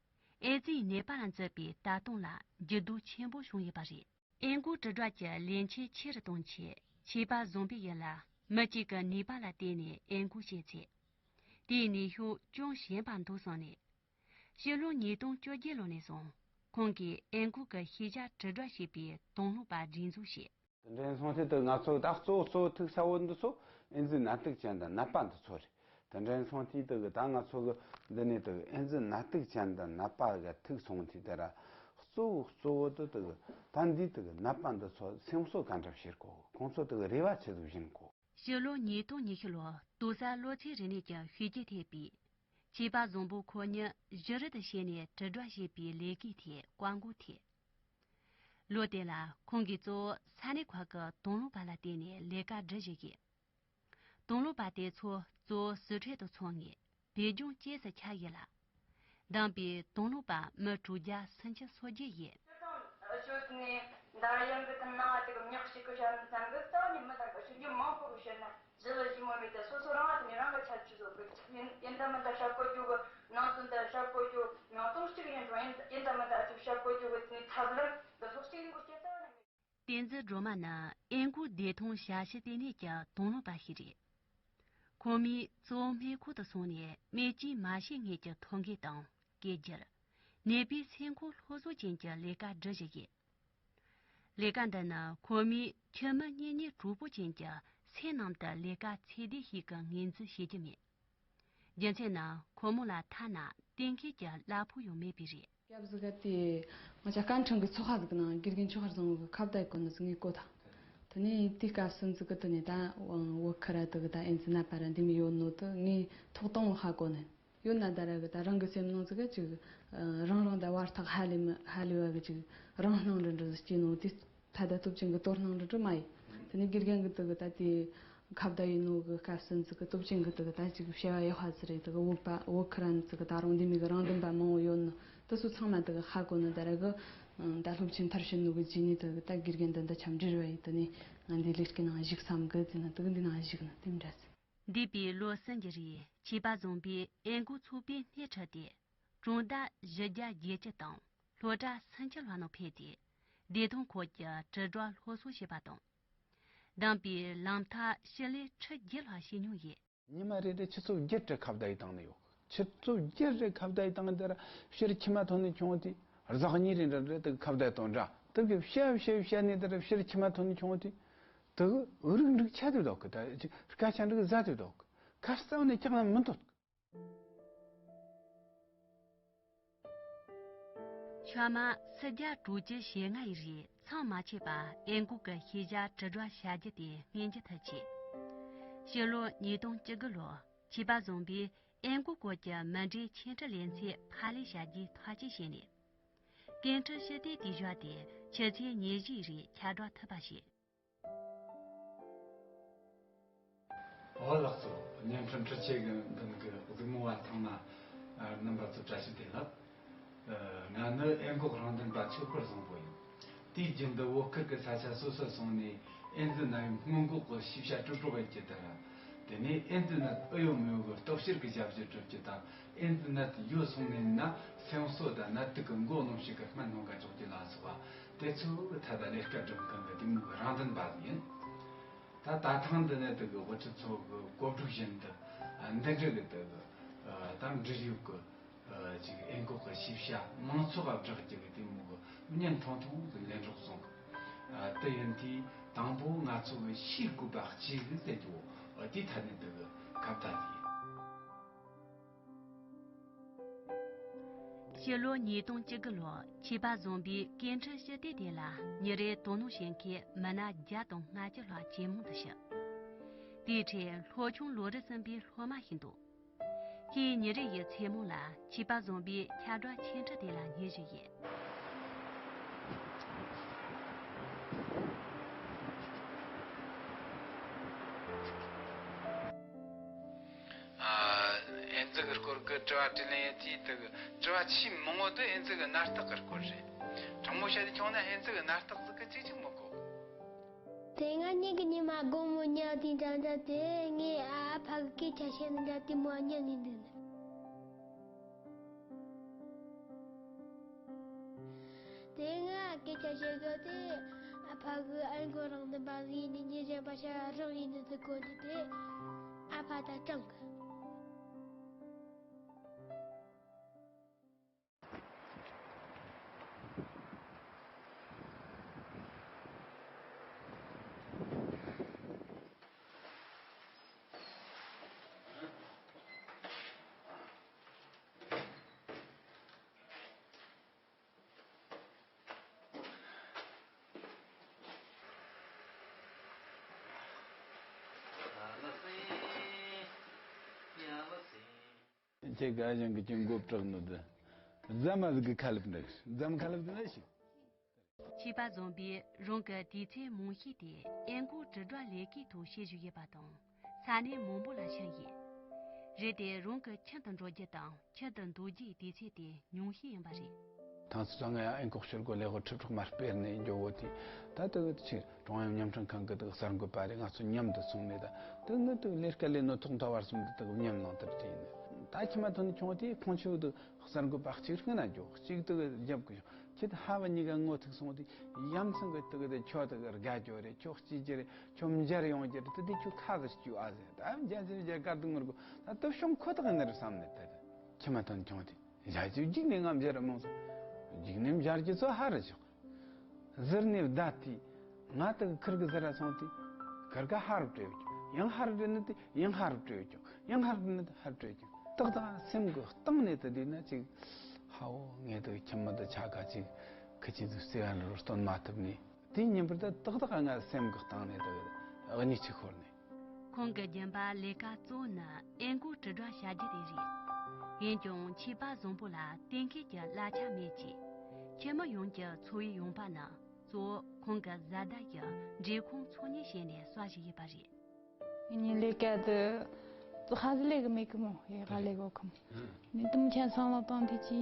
ཨེ་ཙིའི་ནད་པ་ལ་འཛིན་པའི་ལྟ་སྟངས་ལ་འགྱུར་ལྡོག་ཆེན་པོ་བྱུང་ཡོད་པ་རེད། ཨེ་འགོག་དྲིལ་སྒྲོག་གི་ལས་འཆར་ཆེ་རུ་གཏོང་ཆེད་ཆོས་པ་བཟང་པོའི་ཡུལ་ལ་མི་གཅིག་གི་ནུས་པ་ལ་བརྟེན་ནས་ཨེ་འགོག་བྱས་ཚེ། དེའི་ནུས་ཤུགས་ཅུང་ཞན་པ་འདུག་བསམ་ནས། ཕྱི་ལོ་ཉིས་སྟོང་བཅོ་བརྒྱད་ལོ་ནས་བཟུང་ཁོང་གིས་ཨེ་འགོག་གི་ཤེས་བྱ་དྲིལ་བསྒྲགས་བྱེད་པའི་དུང་ལོ་པ་སྒྲིག་འཛུགས་བྱས། དེ་འདྲའི་སོང་དུས་དུ་ང་ཚོ་ད་གཙོ་བོ་གཙོ་བོ་ཐུག་ས་བོ་འདི་ཚོ་ཨེ་ཛི་ནད་དུག་ཅན་དང་ནད་པ་འདི་ཚོ་རེད། དེ་འདྲའི་སོང་དུས་དུ་ད་ང་ཚོ་གི་འདི་ནས་དུ་ཨེ་ཛི་ནད་དུག་ཅན་དང་ནད་པ་གི་ཐུག་སོང་དུས་དེ་ར་གཙོ་བོ་གཙོ་བོ་དུ་དུ་ད་འདི་དུ་ནད་པ་འདི་ཚོ་སེམས་གསོ་ག་འདྲ་བྱེད་དགོ། ཁོང་ཚོ་དུ་རེ་བ་ཆི་ཟིག་བཞིན་དགོ། ཕྱི་ལོ་ཉིས་སྟོང་ཉི་ཤུ་ལོར་ལྟོ་ས་གློ་ཚད་རིམས་ནད་ཀྱི་ཤུལ་རྗེས་ཐེབས་པའི་ཆོས་པ་བཟང་པོ་ཁོ་གཉིས་གཞི་རུ་དུ་བྱས་ནས་དྲིལ་བསྒྲགས་བྱེད་པའི་ལས་ཀའི་ཐད་བཀའ་འགུག་ཐེབས། ལོ་དེ་ལ་ཁོང་གིས་གཙོ་བོ་ས་གནས་ཁག་གི་དུང་ལོ་པ་ལ་བརྟེན་ནས་ལས་ཀ་སྒྲུབ་བཞིན་ཡོད། དུང་ལོ་པ་དེ་ཚོ་གཙོ་བོ་སི་ཁྲོན་དུ་འཚོགས་ངེས། བོད་ལྗོངས་སྐྱེས་སུ་ཆགས་ཡོད་ལ། འདམ་པའི་དུང་ལོ་པ་མི་དྲུག་བརྒྱ་སུམ་ཅུ་སོ་བརྒྱད་ཡོད། སྤྱོད་ནས་འདར་ཡང་གི་དང་ནང་དེ་གི་མྱག་ཞིག་གི་ཤར་ནས་ཙམ་གི་རྩ་བ་ནས་མི་དང་གི་ཤུགས་རྒྱུ་མང་པོ་གི་ཤར་ན་ཞི་ལ་ཞི་མོ་མེད་དེ་སོ་སོ་རང་ལ་དེ་ནས་རང་གི་ཆ་ཆུ་བཟོ་གི་ཡིན་ཡིན་ད་མིན་ད་ཤར་གོ་རྒྱུ་གི་ནང་དོན་ད་ཤར་གོ་རྒྱུ་མྱོང་སྟངས་གཅིག་ཡིན་རུང་ཡིན་ཡིན་ད་མིན་ད་ཨ་ཅིག་ཤར་གོ་རྒྱུ་གི་དེ་ནས་ཐབས་ལམ་འདི་ཚོ་གཅིག་ཡིན་གོ་སྐྱེ་རྩ་བ་ནས་མེད། བསྟན་འཛིན་སྒྲོལ་མ་ནི་ཨེ་འགོག་བདེ་ཐང་ཞབས་ཞུ་ལྟེ་གནས་ཀྱི་དུང་ལོ་པ་ཞིག་རེད། ཁོ་མོས་གཙོ་བོ་སྨན་ཁང་དུ་སོང་ནས་སྨན་བཅོས་མ་བྱས་སྔོན་གྱི་ཐོན་སྐྱེད་དང་སྐད་སྒྱུར། ནད་པའི་སེམས་ཁམས་སློབ་གསོ་བཅས་ཀྱི་ལས་ཀ་སྒྲུབ་བཞིན་ཡོད། ལས་ཀ་འདི་ནི་ཁོ་མོས་ཁྱིམ་མི་གཉེན་ཉེ་གྲོགས་པོ་ཅན་གྱི་སེམས་ནང་དུ་ལས་ཀ་ཚད་ལྡན་ཞིག་གི་ངོས་འཛིན་བྱེད་རྒྱུ་མེད། རྒྱུ་མཚན་ནི་ཁོ་མོ་ལ་ཐ་ན་གཏན་འཁེལ་གྱི་གླ་ཕོགས་ཡང་མེད་པས་རེད། སྐབས་ཟིག་ག་དེ་ང་ཅག་སྐད་འཕྲིན་གི་ཚོགས་ཁག་ཟིག་ནང་དགེ་རྒན་ཆོས་དཀར་བཟང་བོ་གི་ཁ་བརྡ་གོ་ནི་ཟིག་ངས་གོ་ཐལ། དེ་ནས་དེའི་སྐབས་སུ་འཛི་གི་དེ་ནས་ད་བོད་ཁུལ་ར་དེ་གི་ད་ཨེ་ཛི་ནད་པ་ར་འདི་མོ་ཡོད་ནོ་དེ་ངས་ཐོག་དང་བོ་ཧ་གོ་ནི། ཡོད་ན་ད་ར་གི་ད་རང་གི་སེམས་ནང་ཟིག་ག་ཅིག་རང་རང་ད་བར་ཐག་ཧ་ལས་མི་ཧ་ལས་བ་གི་ཅིག་རང་སྣང་རུ་འདྲ་ཟིག་སྐྱེས་ནོ་དེ་ད་ད་སྟོབས་ཅན་གི་དོ་སྣང་རུ་འདྲ་མ་ཡིན། དེ་ནས་དགེ་རྒན་གི་དེ་གི་ད་དེ་ཁ་བརྡ་ཡིན་ནོ་གི་སྐབས་སུ་འཛི་གི་སྟོབས་ཅན་གི་དེ་གི་ད་ཅིག་བྱ་བ་ཡག་པ་ཟིག་རེད། དེ་གི་བོད་པ་བོད་ཁུལ་ར་འཛི་གི་ད་རུང་འདི་མོ་གི་རང་འདུན་པ་མང་བོ་ཡོད་ནོ་དེ་ཚོ་ཚང་མ་དེ་གི་ཧ་གོ་ནི། ད་ར་གི་ད་སློབ་ཆེན་མཐར་ཕྱིན་ནོ་གི་རྗེས་ནས་དེ་གི་ད་དགེ་རྒན་དེ་འདི་ཆ་འབྲེལ་བ་ཡིན། དེ་ནས་ང་འདི་ལས་ཀའི་ནང་ཞུགས་བསམ་གི་དེ་ནི་དེ་གི་འདི་ནང་ཞུགས་ནི་དེ་འདྲ་ཟིག་འདས་པའི་ལོ་གསུམ་གྱི་རིང་ཆོས་པ་བཟང་པོས་ཨེ་འགོག་ཚོགས་པའི་སྣེ་ཁྲིད་དེ། གྲོང་རྡལ་བཞི་བརྒྱ་བརྒྱད་ཅུ་དང་སློབ་གྲྭ་སུམ་ཅུ་ལྷག་ནང་ཕེབས་ཏེ། བདེ་ཐང་སྐོར་གྱི་དྲིལ་བསྒྲགས་སློབ་གསོ་བྱས་པ་དང་། འདམ་པའི་ལམ་ཐག་ཕྱི་ལེ་ཁྲི་བརྒྱད་ལྷག་ཕྱིན་མྱོང་ཡོད། ཉི་མ་རེ་རེ་ཆུ་ཚོད་བརྒྱད་རེ་ཁ་བརྡ་ཡི་བཏང་ནི་ཡོད། ཆུ་ཚོད་བརྒྱད་རེ་ཁ་བརྡ་ཡི་བཏང་དེ་ར་ཕྱིར་ཁྱིམ་མ་ཐོན་ནི་ཁྱོང་དེ་གཟའ་གཉིས་རེ་འདྲ་རེ་དེ་ཁ་བརྡ་ཡི་བཏང་འདྲ་དེ་གི་བཤད་བཤད་བཤད་ནི་དེ་ར་ཕྱིར་ཁྱིམ་མ་ཐོན་ནི་ཁྱོང་དེ་དེ་གི་རིག་འགྲིག་ཆ་དེ་དོག་གི་ད་སྐད་ཆ་འགྲིག་ཟ་དེ་དོག་གི་ཁ་རྩ་བ་ནས་ཀྱང་ན་མི་འདོད། ཤ་མ་སུ་བརྒྱ་དྲུག་ཅུ་ཞེ་ལྔ་ཡི་རིགས་མཚམས་མ་ཆད་པར་ཨེ་འགོག་གི་ཤེས་བྱ་དྲིལ་བསྒྲགས་བྱ་རྒྱུ་དེ་སྔོན་འཇུག་ཐུབ་ཆེད། ཕྱི་ལོ་ཉིས་སྟོང་བཅུ་དགུ་ལོར་ཆོས་པ་བཟང་པོས་ཨེ་འགོག་སྐོར་གྱི་མི་འབྲེལ་འཆད་ཁྲིད་ལེ་ཚན་ཕབ་ལེན་བྱ་རྒྱུའི་ཐག་གཅོད་བྱས་ནས། སྐད་འཕྲིན་ཞུ་སྟེགས་དེའི་གཞུག་དེ་ཆུ་ཚོད་ཉེར་བཞི་ཡི་རིང་ཁྱབ་བསྒྲགས་ཐུབ་པ་བྱས། འོ་ལགས་སོ། བརྙན་འཕྲིན་འཕྲུལ་ཆས་ཀྱི་མདུན་གྱི་གཟིགས་མོ་བ་ཚང་མ། ཨ། རྣམ་པ་ཚོ་བཀྲ་ཤིས་བདེ་ལེགས། ཨ། ང་ནི་ཨེ་འགོག་རང་བདེན་པ་ཆོས་འཁོར་བཟང་པོ་ཡིན། དུས་རྒྱུན་དུ་བོད་ཁུལ་གྱི་ས་ཆ་སོ་སོར་སོང་ནས་ཨེ་ཙི་ནད་ཡམས་སྔོན་འགོག་གི་ཤེས་བྱ་དྲིལ་སྒྲོག་ཡེད་རྒྱུ་དང་། དེ་ནས་ཨེ་ཙི་ནད་ཨེ་ཡོད་མི་ཡོད་ཀྱི་ལྟ་བཤེར་གྱི་ཞབས་ཞུ་སྒྲུབ་རྒྱུ་དང་། ཨེ་ཙི་ནད་ཡོད་སོང་ནས་ན་སེམས་གསོ་དང་ནད་དུག་གི་མགོ་གནོན་བྱེད་ཀྱི་སྨན་སྣོན་ག་འཇོག་རྒྱུ་ལ་སོགས་པ་དེ་ཚོའི་ཐད་ལ་ལས་ཀ་སྒྲུབ་མཁན་གྱི་དེ་མོ་གི་རང་བདེན་པ་ཡིན། ད་ད་ཐེངས་འདི་ནི་དེ་གི་དབུ་ཁྲིད་ཚོ་གི་གོ་སྒྲིག་བཞིན་དུ་འདི་འདྲ་གི་དེ་གི་ད་འབྲེལ་ཡོད་གི་ཅིག་ཨེ་འགོག་གི་ཤེས་བྱ་མང་ཚོགས་ལ་བསྒྲགས་རྒྱུ་གི་དེ་མོ་གི་བརྙན་ཐུང་ཐུང་གི་ལས་འགྲོ་བཟུང་གི། དེ་ཡིན་དུས་དང་པོ་ང་ཚོ་གི་ཤེས་དགོས་པ་གཅིག་གི་ཟེར་རྒྱུ་བོ་དེའི་ཐད་ནས་དེ་གི་ཁ་བརྡ་དེ་ཡིན། ཕྱི་ལོ་ཉིས་སྟོང་བཅུ་དགུ་ལོར་ཆོས་པ་བཟང་པོའི་སྐད་འཕྲིན་ཞུ་སྟེགས་དེ་ལ་ཉིན་རེར་དོ་སྣང་བྱེད་མཁན་མི་སྣ་བརྒྱ་དང་ལྔ་བཅུ་ལྷག་ཇེ་མང་དུ་ཕྱིན། དེའི་གྲས་སློབ་ཆུང་ལོ་རིམ་གསུམ་པའི་སློབ་མ་ཞིག་འདུག་ཁོས་ཉིན་རེ་ཡི་མཚན་མོ་ལ་ཆོས་པ་བཟང་པོའི་ཁྱབ་བསྒྲགས་འཆད་ཁྲིད་དེ་ལ་ཉན་བཞིན་ཡོད། ཨ། ཨེ་ཙི་གི་སྐོར་གྱི་དྲི་བ་དྲིས་ལན་ཡིན་དུས་དེ་གི་དྲི་བ་ཆེས་མང་བོ་དེ་ཨེ་ཙི་གི་ནད་རྟགས་ཀྱི་སྐོར་རེད། དྲང་མོ་བཤད་དུས་ཁྱོང་ན་ཨེ་ཙི་གི་ནད་རྟགས་ཟིག་གི་གཅིག་ཅིག་མི་གོ། དེ་སྔ་ཉིན་གྱི་ཉི་མ་དགོང་མོ་ཉལ་དུས་འདྲ་འདྲ་དེ་ངས་ཨ་ཕ་གི་སྐད་ཆ་བཤད་ནི་འདྲ་དེ་མོ་ཉན་ནས་འདུག་དེ་སྔ་སྐད་ཆ་བཤད་དགོས་དེ་ཨ་ཕ་གི་ཨན་གོ་རང་བདེན་པ་ཟིན་ནས་ཉེ་ཞན་པ་ཤ་རང་ཡིན་ནི་དེ་གོ་ནི་དེ་ཨ་ཕ་ད་སྤྲང་གི། ཁྱེད་ཀྱི་ཨ་ཞང་གི་ཀྱང་མགོ་བྲག་ནོ་དེ། རྫ་མ་ཟིག་གི་ཁ་ལེབ་འདྲ་གི། རྫ་མ་ཁ་ལེབ་དེ་ན་ཞིག་ཆོས་པ་བཟང་པོས་རང་གི་དུས་ཚོད་མང་ཤོས་དེ་ཨེ་འགོག་དྲིལ་བསྒྲགས་ལས་ཀའི་ཐོག་བྱེད་བཞིན་ཡོད་པ་དང་། ས་གནས་མང་པོ་ལ་ཕྱིན་ཡོད། རེད་དེ་རང་གི་ཁྱིམ་དུ་འགྲོ་རྒྱུ་དང་ཁྱིམ་དུ་འདུག་རྒྱུའི་དུས་ཚོད་དེ་ཉུང་ཤོས་ཡིན་པ་རེད། ཐང་སི་ཚང་ང་ཡང་ཨེ་འགོག་ཕྱི་སྒོ་ལས་སྒོ་ཁྲི་ཕྲག་མ་སྤེར་ནས་འགྱོ་བོ་དེ། ད་དུ་ཆེ་ཀྲུང་དབྱང་བརྙན་འཕྲིན་ཁང་གི་དུ་གསར་འགོད་པ་རེད། ང་ཚོ་མཉམ་དུ་སོང་ནས་ད་དུ་ངི་དུ་ལས་ཀ་ལས་ནོ་ཐོག་མཐའ་བར་གསུམ་དུ་དུ་མཉམ་ལངས་དུ་བྲིས་ནས། ད་ཁྱི་མ་ཐོན་ཁྱོང་དེ་ཁོང་ཆུ་དུ་གསར་འགོད་པ་གཅིག་སྔོན་ན་འགྱོ། གཅིག་དུ་རྒྱབ་གི། ཁྱེད་ཧ་བ་གཉིས་ཀ་ངོ་ཐུག་སོང་དུས་ཡ་མཚན་གི་དུ་གི་དེ་ཁྱོད་དུ་གི་དགའ་རྒྱུ་རེད། ཁྱོད་གཅིག་གྱུར་རེད། ཁྱོད་མཇལ་ཡོང་རྒྱུ་རེད། དུ་དེ་ཁྱོད་ཁ་གི་སྐྱུ་ཨ་ཟེར། ད་རྒྱ་ཟེར་རྒྱ་གར་དུ་ངུར་གོ། ད་སྟོབས་ཤོང་ཁོ་ཐག་ནི་རེད་བསམ་ནས་དེ་རེད། ཁྱི་མ་ཐོན་ཁྱོང་དེ་ཡ་ཅིག་འཇིག་ནས་ང་མཇལ་ར་མོང་སོང་། འཇིག་ནས་མཇལ་རྒྱུ་ཚོ་ཧ་རུ་ཆོག་ཟུར་ནས་བདའ་དུས། ང་དུ་ཁིར་གི་ཟུར་ར་སོང་དུས། ཁིར་ག་ཧ་རུ་སྤྲད་ཡོད་ཀྱང་། ཡང་ཧ་རུ་སྤྲད་ནི་དེ་ཡང་ཧ་རུ་སྤྲད་ཡོད་ཀྱང་། ཡང་ཧ་རུ་སྤྲད་ནི་དེ་ཧ་རུ་སྤྲད་ཀྱང་། ཏག་ཏག་སེམས་ཀྱི་གཏིང་ནས་དུ་བསྡད་ན་ཅིག་ཧ་འོ་ངས་དུ་ཁྱིམ་མི་དུ་ཆ་ག་ཅིག་ཁི་ཆི་དུ་བརྩེ་བ་འདྲ་བོ་སྟོན་མ་ཐུབ་ནས། དེ་ཉིན་པར་དུ་ཏག་ཏག་ང་སེམས་ཀྱི་གཏིང་ནས་དུ་གཉིད་ཅིག་ཤོར་ནས། ཁོང་གི་རྒྱུན་པ་ལས་ཀ་གཙོ་བོ་ནི་ཨེ་འགོག་དྲིལ་བསྒྲགས་བྱ་རྒྱུ་དེ་རེད། འོན་ཀྱང་ཆོས་པ་བཟང་པོ་ལ་གཏན་འཁེལ་གྱི་གླ་ཆ་མེད་ཅེས། ཁྱིམ་མི་ཡོངས་ཀྱི་འཚོ་བའི་ཡོང་འབབ་ནི་གཙོ་བོ་ཁོང་གི་བཟའ་ཟླ་ཡི་འབྲས་ཁུངས་འཚོལ་སྙེག་བྱས་ནས་གསོ་བཞིན་ཡོད་པ་རེད། ངའི་ལས་ཀ་དེ་ཧ་ཟི་ལས་གི་མེད་གི་མོ་ཡི་ཧ་ལས་གོ་ཁམ། ནི་དུམ་ཆེན་སང་ལ་བཏང་དེ་ཅི་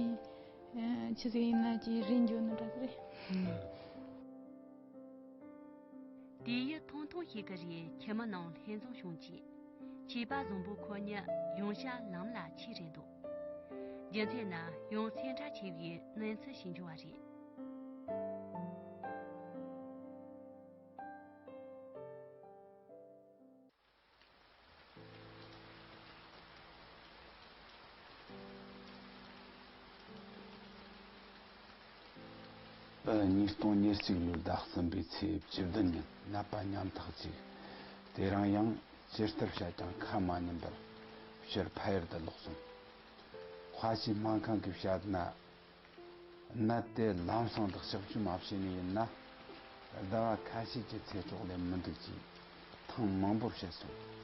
ཆི་ཟིག་ཡིན་ན་ཅི་རིན་འཇོག་ནི་འདྲ་ཟི་རེད། དེ་ཡི་ཐུང་ཐུང་ཞིག་གི་རེད། ཁྱིམ་མི་ནང་ལྷན་འཛོམས་བྱུང་རྗེས། ཆོས་པ་བཟང་པོ་ཁོ་གཉིས་ཡང་བསྐྱར་ལམ་ལ་ཆས་རེད་འདུག་རྒྱུ་མཚན་ནི་ཡང་སེམས་ཁྲལ་ཆེ་བའི་གནས་ཚུལ་ཞིག་འབྱུང་བ་རེད། ཉིས་སྟོང་ཉེར་གཅིག་ལོའི་ཟླ་གསུམ་པའི་ཚེས་བཅུ་བདུན་ཉིན་ནད་པ་ཉམ་ཐག་ཅིག་དེ་རིང་ཡང་ཇི་ལྟར་བྱས་ཀྱང་ཁ་མ་ཉན་པར་ཕྱིར་ཕ་ཡུལ་དུ་ལོག་སོང་། ཁ་ཤས་སྨན་ཁང་གིས་བཤད་ན། ནད་དེ་ལམ་སང་དུ་གཤག་བཅོས་མ་བྱས་ནས་ཡིན་ན། ཟླ་བ་ཁ་ཤས་ཀྱི་ཚེ་སྲོག་ལས་མི་འདུག་ཅེས་ཐེངས་མང་པོར་བཤད་སོང་།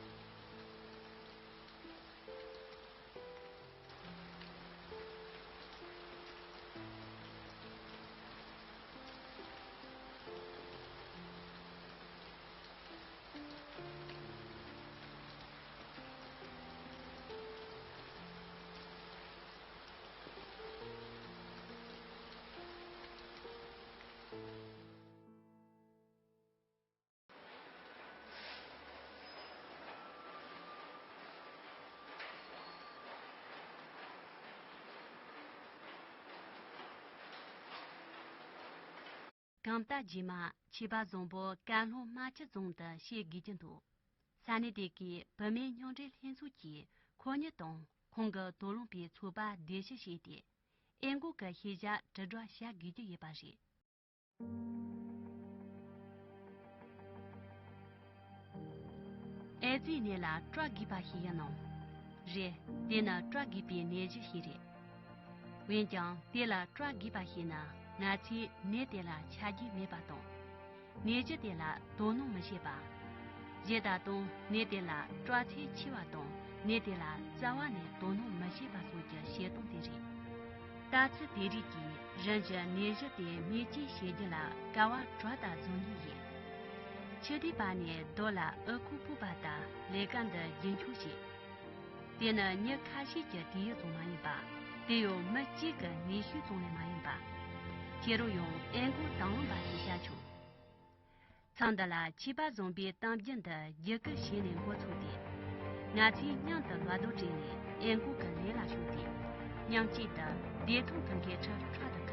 གང་ལྟར་རྗེས་མ་ཆོས་པ་བཟང་པོ་ཀན་ལྷོ་རྨ་ཆུ་རྫོང་དུ་བཤད་དགོས་ཀྱི་འདུག་ས་གནས་དེ་གའི་བུད་མེད་མཉམ་འབྲེལ་ལྷན་ཚོགས་ཀྱིས་ཁོ་གཉིས་དང་ཁོང་གི་དོ་སློང་པའི་ཚོགས་པ་བརྡལ་བཤིག་བྱས་ཏེ། ཨེ་འགོག་གི་ཤེས་བྱ་དྲིལ་བསྒྲགས་བྱ་དགོས་ཀྱི་ཡོད་པ་རེད། ཨེ་ཙིའི་ནད་ལ་སྐྲོད་དགོས་པ་ཞིག་ཡིན་ནམ། རེད། དེ་ནི་སྐྲོད་དགོས་པའི་ནད་གཞི་ཞིག་རེད། འོན་ཀྱང་དེ་ལ་སྐྲོད་དགོས་པ་ཞིག་ནི་ང་ཚོས་ནད་དེ་ལ་ཆ་རྒྱུས་མེད་པ་དང་། ནད་གཞི་དེ་ལ་དོ་སྣང་མི་བྱེད་པ། གཞན་ད་དུང་ནད་དེ་ལ་སྐྲོད་ཚད་ཆེ་བ་དང་ནད་དེ་ལ་རྩ་བ་ནས་དོ་སྣང་མི་བྱེད་པ་སོགས་ཀྱི་བྱེད་སྟངས་དེ་རེད། ལྟ་ཚུལ་དེ་རིགས་ཀྱིས་རིམ་བཞིན་ནད་གཞི་དེ་སྨན་བཅོས་བྱེད་རྒྱུ་ལ་དཀའ་བ་གྲོད་ལྟར་བཟོ་མུས་ཡིན། ཕྱི་དུས་པ་ནས་རྡོ་ལ་ཨུ་ཁུག་ཕུབ་པ་ལྟར་ལས་ཀ་འདི་རྒྱུན་འཁྱོངས་བྱེད། དེ་ནི་མྱི་ཁ་ཤས་ཀྱི་དེ་ཡི་ཙམ་མ་ཡིན་པ། དེ་ཡང་མི་གཅིག་གི་ནུས་ཤུགས་ཙམ་ལས་མ་ཡིན་པ། ཁྱེད་རང་ཡང་ཨེ་འགོག་དང་བླངས་པ་ཞིག་བྱ་ཆོག་མཚམས་འདི་ལ་ཆོས་པ་བཟང་པོའི་གཏམ་རྒྱུད་འདི་བརྒྱུད་སྐུལ་བྱས་ནས་འགོ་ཚུགས་ཏེ། ང་ཚོས་མཉམ་དུ་ལོ་རྡོག་བྲིས་ནས་ཨེ་འགོག་གི་ལས་ལ་ཞུགས་ཏེ། མཉམ་གཅིག་ཏུ་བདེ་ཐང་གི་འགན་འཁྲི་ཕྲག་ཏུ་